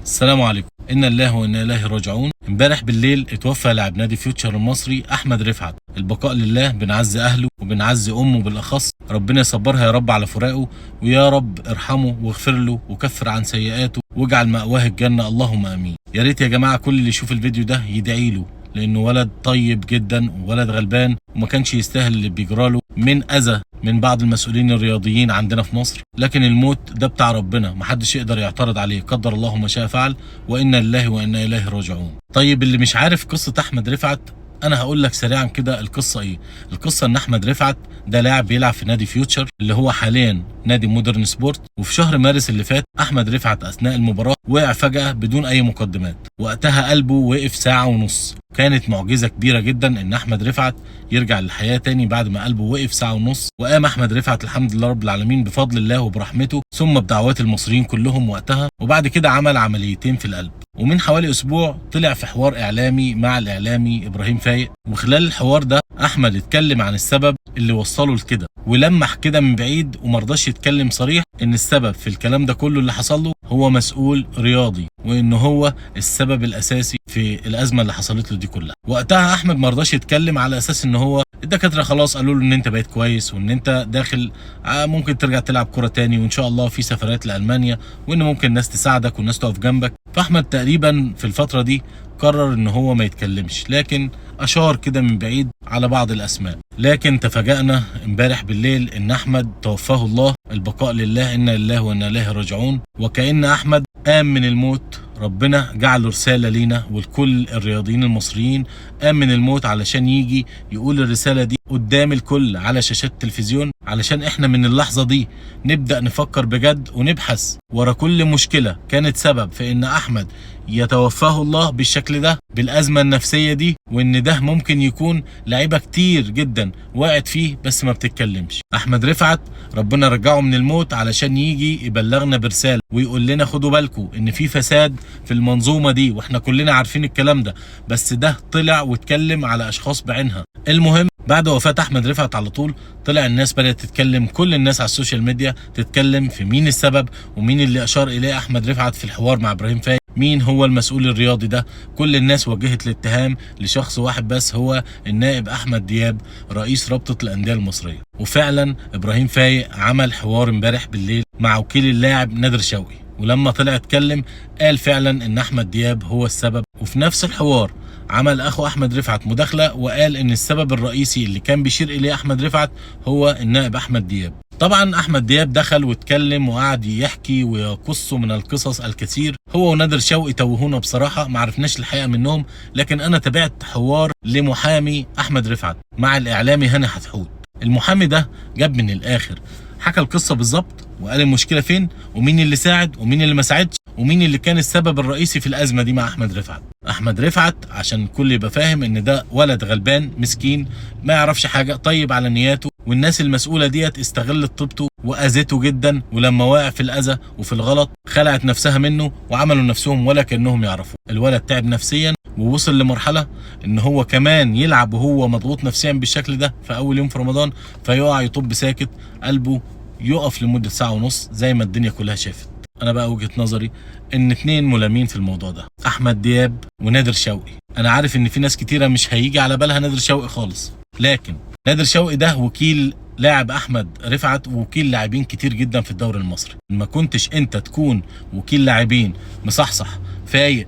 السلام عليكم، إنا لله وإنا إليه راجعون. امبارح بالليل اتوفى لاعب نادي فيوتشر المصري أحمد رفعت. البقاء لله، بنعزي أهله وبنعزي أمه بالأخص، ربنا يصبرها يا رب على فراقه، ويا رب ارحمه واغفر له وكفر عن سيئاته واجعل مأواه الجنة، اللهم آمين. يا ريت يا جماعة كل اللي يشوف الفيديو ده يدعي له، لأنه ولد طيب جدا وولد غلبان وما كانش يستاهل اللي بيجراله من أذى من بعض المسؤولين الرياضيين عندنا في مصر. لكن الموت ده بتاع ربنا، محدش يقدر يعترض عليه، قدر الله ما شاء فعل، وإنا لله وإنا إليه راجعون. طيب اللي مش عارف قصة أحمد رفعت، أنا هقول لك سريعا كده القصة إيه. القصة إن أحمد رفعت ده لاعب بيلعب في نادي فيوتشر اللي هو حاليا نادي مودرن سبورت، وفي شهر مارس اللي فات أحمد رفعت أثناء المباراة وقع فجأة بدون أي مقدمات، وقتها قلبه وقف ساعة ونص. كانت معجزة كبيرة جدا إن أحمد رفعت يرجع للحياة تاني بعد ما قلبه وقف ساعة ونص. وقام أحمد رفعت الحمد لله رب العالمين بفضل الله وبرحمته ثم بدعوات المصريين كلهم وقتها، وبعد كده عمل عمليتين في القلب. ومن حوالي أسبوع طلع في حوار إعلامي مع الإعلامي إبراهيم فايق، وخلال الحوار ده أحمد اتكلم عن السبب اللي وصله لكده، ولمح كده من بعيد ومرضاش يتكلم صريح إن السبب في الكلام ده كله اللي حصل له هو مسؤول رياضي، وإن هو السبب الأساسي في الأزمة اللي حصلت له دي كلها. وقتها أحمد مرضاش يتكلم على أساس إن هو الدكاترة خلاص قالوا له إن أنت بقيت كويس وإن أنت داخل ممكن ترجع تلعب كرة تاني، وإن شاء الله في سفرات لألمانيا، وإن ممكن الناس تساعدك والناس تقف جنبك. فأحمد تقريبا في الفترة دي قرر إن هو ما يتكلمش، لكن أشار كده من بعيد على بعض الأسماء. لكن تفاجأنا امبارح بالليل إن أحمد توفاه الله، البقاء لله، إنا لله وإنا إليه راجعون. وكأن أحمد قام من الموت، ربنا جعله رسالة لينا ولكل الرياضيين المصريين، قام من الموت علشان يجي يقول الرسالة دي قدام الكل على شاشات التلفزيون، علشان احنا من اللحظة دي نبدأ نفكر بجد ونبحث ورا كل مشكلة كانت سبب في ان احمد يتوفاه الله بالشكل ده، بالأزمة النفسية دي، وان ده ممكن يكون لعيبة كتير جدا وقعت فيه بس ما بتتكلمش. احمد رفعت ربنا رجعه من الموت علشان يجي يبلغنا برسالة ويقول لنا خدوا بالكم ان في فساد في المنظومة دي، واحنا كلنا عارفين الكلام ده، بس ده طلع واتكلم على اشخاص بعينها. المهم بعد وفاة احمد رفعت على طول طلع الناس بدأت تتكلم، كل الناس على ال social media تتكلم في مين السبب ومين اللي اشار اليه احمد رفعت في الحوار مع ابراهيم فايق، مين هو المسؤول الرياضي ده. كل الناس وجهت الاتهام لشخص واحد بس، هو النائب احمد دياب رئيس رابطة الاندية المصرية. وفعلا ابراهيم فايق عمل حوار امبارح بالليل مع وكيل اللاعب نادر شوقي، ولما طلع اتكلم قال فعلا ان احمد دياب هو السبب. وفي نفس الحوار عمل اخو احمد رفعت مداخله وقال ان السبب الرئيسي اللي كان بيشير اليه احمد رفعت هو النائب احمد دياب. طبعا احمد دياب دخل واتكلم وقعد يحكي ويقص من القصص الكثير، هو ونادر شوقي توهونا بصراحة، ما عرفناش الحقيقة منهم. لكن انا تابعت حوار لمحامي احمد رفعت مع الاعلامي هاني حتحوت. المحامي ده جاب من الاخر، حكى القصة بالظبط وقال المشكلة فين ومين اللي ساعد ومين اللي ما ساعدش ومين اللي كان السبب الرئيسي في الازمة دي مع احمد رفعت. احمد رفعت عشان الكل يبقى فاهم ان ده ولد غلبان مسكين ما يعرفش حاجة، طيب على نياته، والناس المسؤولة ديت استغلت طيبته واذته جدا، ولما وقع في الاذى وفي الغلط خلعت نفسها منه وعملوا نفسهم ولا كانهم يعرفوا. الولد تعب نفسيا ووصل لمرحلة ان هو كمان يلعب وهو مضغوط نفسيا بالشكل ده في اول يوم في رمضان، فيقع يطب ساكت، قلبه يقف لمدة ساعة ونص زي ما الدنيا كلها شافت. انا بقى وجهة نظري ان اتنين ملامين في الموضوع ده، احمد دياب ونادر شوقي. انا عارف ان في ناس كتيرة مش هيجي على بالها نادر شوقي خالص، لكن نادر شوقي ده وكيل لاعب احمد رفعت ووكيل لاعبين كتير جدا في الدوري المصري. ما كنتش انت تكون وكيل لاعبين مصحصح فايق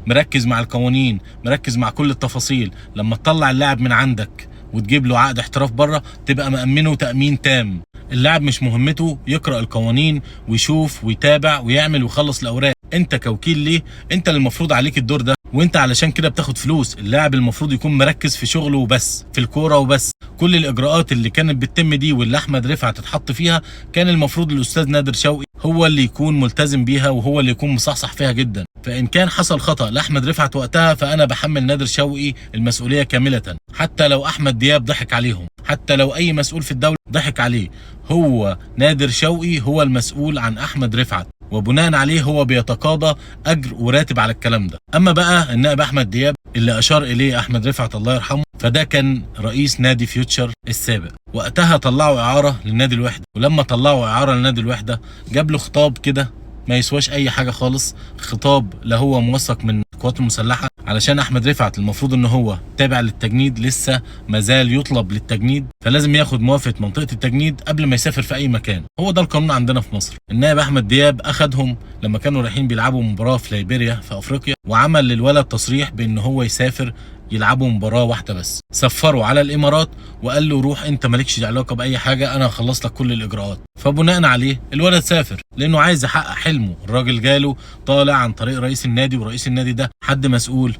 مركز مع القوانين مركز مع كل التفاصيل، لما تطلع اللاعب من عندك وتجيب له عقد احتراف بره تبقى مأمنه تأمين تام. اللاعب مش مهمته يقرأ القوانين ويشوف ويتابع ويعمل ويخلص الأوراق، انت كوكيل ليه انت اللي المفروض عليك الدور ده، وانت علشان كده بتاخد فلوس. اللاعب المفروض يكون مركز في شغله وبس، في الكورة وبس. كل الإجراءات اللي كانت بتتم دي واللي أحمد رفعت اتحط فيها كان المفروض الأستاذ نادر شوقي هو اللي يكون ملتزم بيها وهو اللي يكون مصحصح فيها جدا. فإن كان حصل خطأ لأحمد رفعت وقتها فأنا بحمل نادر شوقي المسؤولية كاملة، حتى لو أحمد دياب ضحك عليهم، حتى لو أي مسؤول في الدولة ضحك عليه، هو نادر شوقي هو المسؤول عن أحمد رفعت، وبناء عليه هو بيتقاضى أجر وراتب على الكلام ده. أما بقى النائب أحمد دياب اللي أشار إليه أحمد رفعت الله يرحمه، فده كان رئيس نادي فيوتشر السابق، وقتها طلعوا إعارة للنادي الوحدة، ولما طلعوا إعارة لنادي الوحدة جاب له خطاب كده ما يسواش اي حاجة خالص. خطاب لا هو موثق من القوات المسلحة، علشان احمد رفعت المفروض ان هو تابع للتجنيد، لسه مازال يطلب للتجنيد، فلازم ياخد موافقة منطقة التجنيد قبل ما يسافر في اي مكان. هو ده القانون عندنا في مصر. النائب احمد دياب اخدهم لما كانوا رايحين بيلعبوا مباراة في ليبيريا في افريقيا، وعمل للولد تصريح بان هو يسافر يلعبوا مباراة واحدة بس. سفروا على الامارات وقال له روح انت مالكش علاقة باي حاجة، انا هخلص لك كل الاجراءات. فبناء عليه الولد سافر لانه عايز يحقق حلمه. الراجل جاله طالع عن طريق رئيس النادي، ورئيس النادي ده حد مسؤول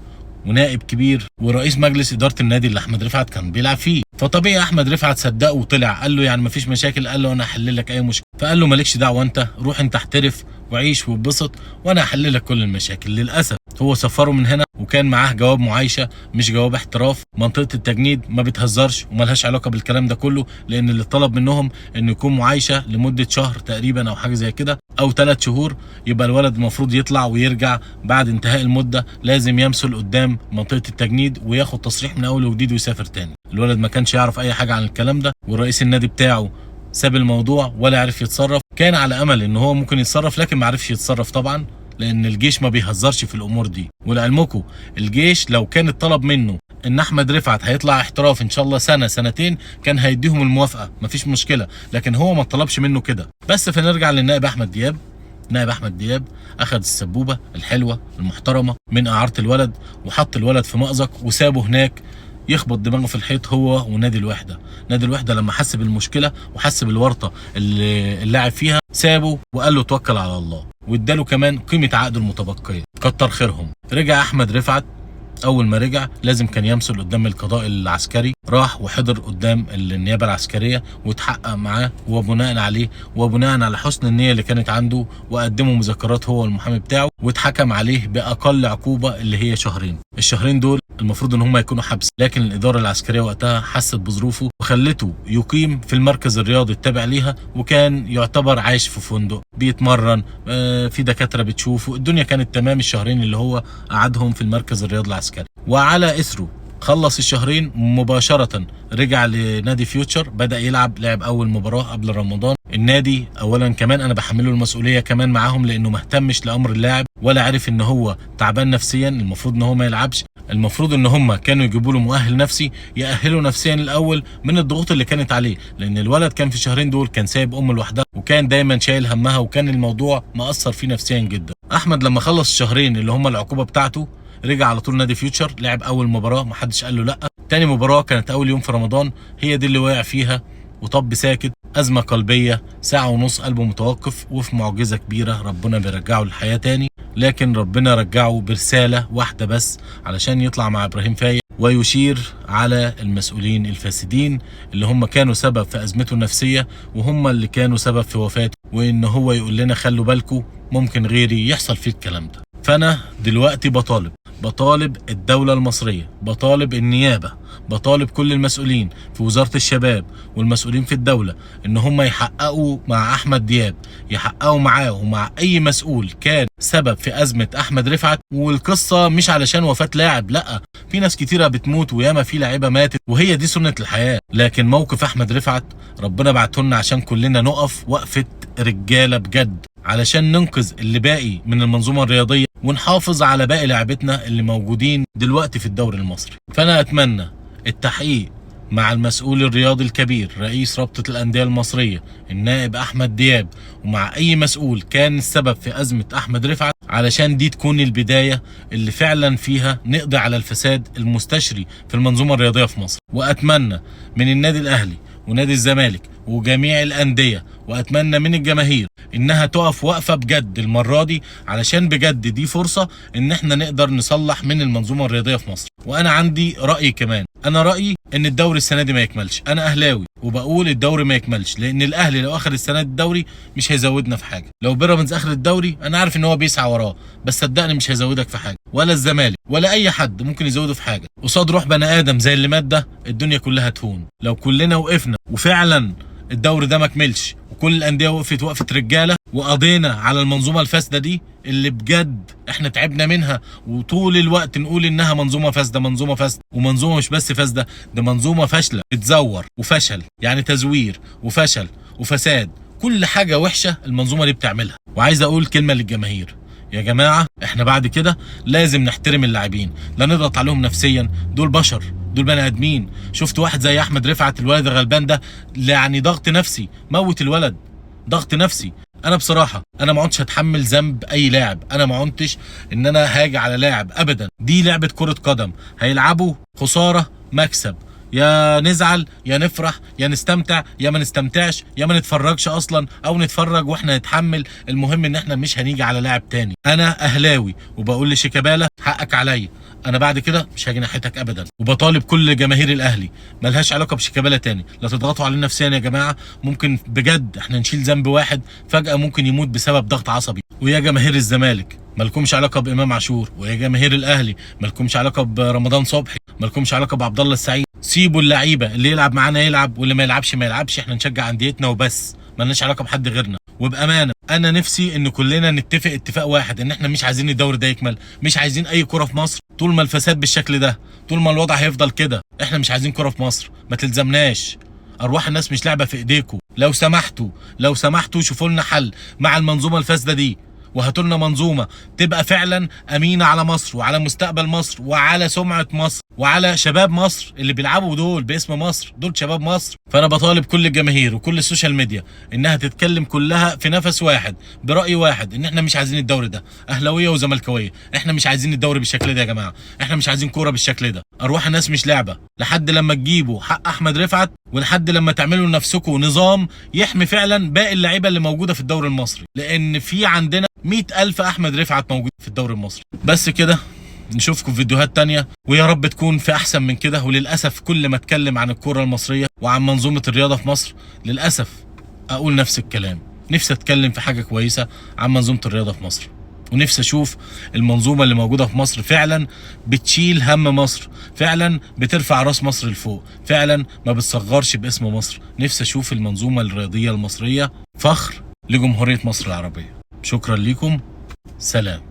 ونائب كبير ورئيس مجلس ادارة النادي اللي احمد رفعت كان بيلعب فيه. فطبيعي احمد رفعت صدقه وطلع، قال له يعني مفيش مشاكل، قال له انا هحل لك اي مشكلة. فقال له مالكش دعوه، انت روح انت احترف وعيش واتبسط وانا هحل لك كل المشاكل. للاسف هو سفره من هنا وكان معاه جواب معايشه مش جواب احتراف. منطقة التجنيد ما بتهزرش وملهاش علاقة بالكلام ده كله، لان اللي طلب منهم انه يكون معايشه لمدة شهر تقريبا او حاجة زي كده او 3 شهور، يبقى الولد المفروض يطلع ويرجع بعد انتهاء المدة، لازم يمثل قدام منطقة التجنيد وياخد تصريح من اول وجديد ويسافر تاني. الولد ما كانش يعرف اي حاجة عن الكلام ده، ورئيس النادي بتاعه ساب الموضوع ولا عرف يتصرف. كان على امل ان هو ممكن يتصرف، لكن ما عرفش يتصرف طبعا، لان الجيش ما بيهزرش في الامور دي. ولعلمكم الجيش لو كان الطلب منه ان احمد رفعت هيطلع احتراف ان شاء الله سنة سنتين كان هيديهم الموافقة، مفيش مشكلة، لكن هو ما طلبش منه كده. بس فنرجع للنائب احمد دياب. نائب احمد دياب اخذ السبوبه الحلوة المحترمة من اعاره الولد، وحط الولد في مأزق وسابه هناك يخبط دماغه في الحيط هو ونادي الوحدة. نادي الوحدة لما حس بالمشكلة وحس بالورطه اللي اللاعب فيها سابه وقال له توكل على الله، واداله كمان قيمة عقده المتبقية. كتر خيرهم. رجع احمد رفعت. اول ما رجع لازم كان يمثل قدام القضاء العسكري، راح وحضر قدام النيابة العسكرية واتحقق معاه، وبناء عليه وبناء على حسن النية اللي كانت عنده وقدموا مذكرات هو والمحامي بتاعه، واتحكم عليه باقل عقوبه اللي هي شهرين. الشهرين دول المفروض ان هم يكونوا حبس، لكن الادارة العسكرية وقتها حست بظروفه وخلته يقيم في المركز الرياضي التابع ليها، وكان يعتبر عايش في فندق بيتمرن، في دكاترة بتشوفه، الدنيا كانت تمام الشهرين اللي هو قعدهم في المركز الرياضي العسكري. وعلى اثره خلص الشهرين مباشرة رجع لنادي فيوتشر، بدأ يلعب، لعب أول مباراة قبل رمضان. النادي أولا كمان أنا بحمله المسؤولية كمان معاهم، لأنه ما اهتمش لأمر اللاعب ولا عرف إن هو تعبان نفسيا، المفروض إن هو ما يلعبش، المفروض إن هم كانوا يجيبوا له مؤهل نفسي يأهله نفسيا الأول من الضغوط اللي كانت عليه، لأن الولد كان في الشهرين دول كان سايب أمه لوحدها وكان دايما شايل همها، وكان الموضوع مأثر فيه نفسيا جدا. أحمد لما خلص الشهرين اللي هم العقوبة بتاعته رجع على طول نادي فيوتشر، لعب اول مباراة محدش قال له لا. تاني مباراة كانت اول يوم في رمضان، هي دي اللي وقع فيها وطب ساكت، ازمة قلبية، ساعة ونص قلبه متوقف، وفي معجزه كبيرة ربنا بيرجعه للحياة تاني. لكن ربنا رجعه برسالة واحدة بس، علشان يطلع مع ابراهيم فايق ويشير على المسؤولين الفاسدين اللي هم كانوا سبب في ازمته النفسية، وهم اللي كانوا سبب في وفاته، وان هو يقول لنا خلوا بالكم ممكن غيري يحصل فيه الكلام ده. فانا دلوقتي بطالب الدولة المصرية، بطالب النيابة، بطالب كل المسؤولين في وزارة الشباب والمسؤولين في الدولة ان هم يحققوا مع احمد دياب، يحققوا معاه ومع اي مسؤول كان سبب في ازمة احمد رفعت. والقصة مش علشان وفاة لاعب، لا، في ناس كتيرة بتموت وياما في لاعيبة ماتت، وهي دي سنة الحياة. لكن موقف احمد رفعت ربنا بعته لنا عشان كلنا نقف وقفة رجالة بجد، علشان ننقذ اللي باقي من المنظومة الرياضية ونحافظ على باقي لاعبتنا اللي موجودين دلوقتي في الدوري المصري. فأنا أتمنى التحقيق مع المسؤول الرياضي الكبير رئيس رابطة الأندية المصرية النائب أحمد دياب، ومع أي مسؤول كان السبب في أزمة أحمد رفعت، علشان دي تكون البداية اللي فعلا فيها نقضي على الفساد المستشري في المنظومة الرياضية في مصر. وأتمنى من النادي الأهلي ونادي الزمالك وجميع الأندية، وأتمنى من الجماهير إنها تقف وقفة بجد المرة دي، علشان بجد دي فرصة إن احنا نقدر نصلح من المنظومة الرياضية في مصر. وأنا عندي رأي كمان، أنا رأيي إن الدوري السنة دي ما يكملش. أنا أهلاوي وبقول الدوري ما يكملش، لأن الأهلي لو أخذ السنة دي الدوري مش هيزودنا في حاجة. لو بيراميدز أخذ الدوري أنا عارف إن هو بيسعى وراه، بس صدقني مش هيزودك في حاجة، ولا الزمالك ولا أي حد ممكن يزوده في حاجة. قصاد روح بني آدم زي اللي مات ده الدنيا كلها تهون. لو كلنا وقفنا وفعلا الدوري ده ما كملش وكل الاندية وقفت وقفه رجاله وقضينا على المنظومة الفاسدة دي اللي بجد احنا تعبنا منها، وطول الوقت نقول انها منظومة فاسدة، منظومة فاسدة، ومنظومه مش بس فاسدة، ده منظومة فاشلة، بتزور وفشل، يعني تزوير وفشل وفساد، كل حاجة وحشة المنظومة دي بتعملها. وعايز اقول كلمة للجماهير، يا جماعة احنا بعد كده لازم نحترم اللاعبين، لا نضغط عليهم نفسيا، دول بشر، دول بني ادمين. شفت واحد زي احمد رفعت الولد الغلبان ده، يعني ضغط نفسي موت الولد، ضغط نفسي. انا بصراحة انا ما عدتش هتحمل ذنب اي لاعب، انا ما عدتش ان انا هاجي على لاعب ابدا. دي لعبه كره قدم، هيلعبوا خسارة مكسب، يا نزعل يا نفرح، يا نستمتع يا ما نستمتعش، يا ما نتفرجش اصلا او نتفرج واحنا نتحمل. المهم ان احنا مش هنيجي على لاعب تاني. انا اهلاوي وبقول لشيكابالا حقك عليا، انا بعد كده مش هاجي ناحيتك ابدا. وبطالب كل جماهير الاهلي ملهاش علاقة بشيكابالا تاني، لا تضغطوا علينا نفسيا يا جماعة، ممكن بجد احنا نشيل ذنب واحد فجاة ممكن يموت بسبب ضغط عصبي. ويا جماهير الزمالك مالكمش علاقة بامام عاشور، ويا جماهير الاهلي مالكمش علاقة برمضان صبحي، مالكمش علاقة بعبد الله السعيد. سيبوا اللعيبة، اللي يلعب معانا يلعب واللي ما يلعبش ما يلعبش، احنا نشجع انديتنا وبس، مالناش علاقة بحد غيرنا. وبامانه انا نفسي ان كلنا نتفق اتفاق واحد، ان احنا مش عايزين الدوري ده يكمل، مش عايزين اي كره في مصر طول ما الفساد بالشكل ده، طول ما الوضع هيفضل كده، احنا مش عايزين كره في مصر، ما تلزمناش. ارواح الناس مش لعبه في ايديكم. لو سمحتوا لو سمحتوا شوفوا لنا حل مع المنظومة الفاسدة دي، وهاتوا لنا منظومة تبقى فعلا امينه على مصر وعلى مستقبل مصر وعلى سمعه مصر وعلى شباب مصر اللي بيلعبوا دول باسم مصر، دول شباب مصر. فانا بطالب كل الجماهير وكل ال social media انها تتكلم كلها في نفس واحد براي واحد، ان احنا مش عايزين الدوري ده، اهلاويه وزملكاويه، احنا مش عايزين الدوري بالشكل ده يا جماعة، احنا مش عايزين كورة بالشكل ده. ارواح الناس مش لعبه، لحد لما تجيبوا حق احمد رفعت، ولحد لما تعملوا لنفسكم نظام يحمي فعلا باقي اللعيبة اللي موجودة في الدوري المصري، لان في عندنا 100,000 احمد رفعت موجود في الدوري المصري. بس كده، نشوفكم في فيديوهات تانية، ويا رب تكون في احسن من كده. وللاسف كل ما اتكلم عن الكرة المصرية وعن منظومة الرياضة في مصر للاسف اقول نفس الكلام. نفسي اتكلم في حاجة كويسة عن منظومة الرياضة في مصر، ونفسي اشوف المنظومة اللي موجودة في مصر فعلا بتشيل هم مصر، فعلا بترفع راس مصر لفوق، فعلا ما بتصغرش باسم مصر. نفسي اشوف المنظومة الرياضية المصرية فخر لجمهورية مصر العربية. شكرا لكم، سلام.